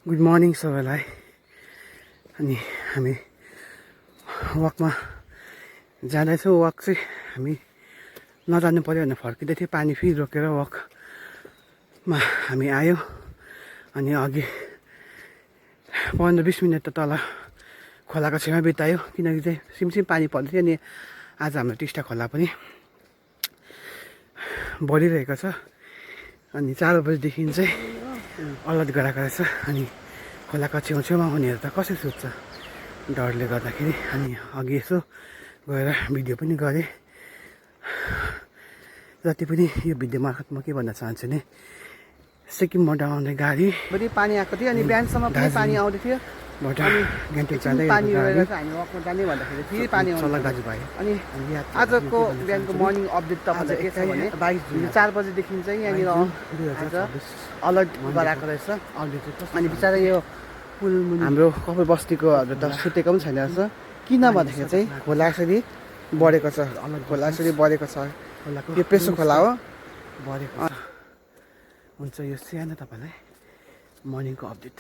Good morning सबैलाई। अनि हामी वकमा जाँदैछौँ। वक चाहिँ हामी नजानु पर्यो भनेर फर्किँदै थियो, पानी फेरि रोकेर वकमा हामी आयो। अनि अघि 15-20 मिनट त तल खोलाको छेउमा बितायो, किनकि चाहिँ सिमसिम पानी पर्दै थियो। अनि आज हाम्रो टिस्टा खोला पनि बढिरहेको छ। अनि 4 बजीदेखि चाहिँ अलर्ट गराएको रहेछ। अनि खोलाको छेउछेउमा हुनेहरू त कसरी सुत्छ डरले गर्दाखेरि। अनि अघि यसो गएर भिडियो पनि गरेँ। जति पनि यो भिडियो मार्फत म के भन्न चाहन्छु भने, सिक्किमबाट आउने गाडी बढी पानी आएको थियो। अनि बिहानसम्म पनि पानी आउँदै थियो। अनि गान्तोक जाँदै पानी रहेर चाहिँ हामी वकमा जाने भन्दाखेरि फेरि पानी आउँछ दाजुभाइ। अनि आजको बिहानको मर्निङ अपडेट तपाईँलाई के छ भने 4 बजीदेखि चाहिँ यहाँनिर अलर्ट गराएको रहेछ। अनि बिचरा यो पुल हाम्रो कफर बस्तीकोहरू त सुतेको पनि छैन रहेछ। किन भन्दाखेरि चाहिँ खोला यसरी बढेको छ, खोला यसरी बढेको छ। यो पेसो खोला हो, बढेको छ। हुन्छ, यो सानो तपाईँलाई मर्निङको अपडेट।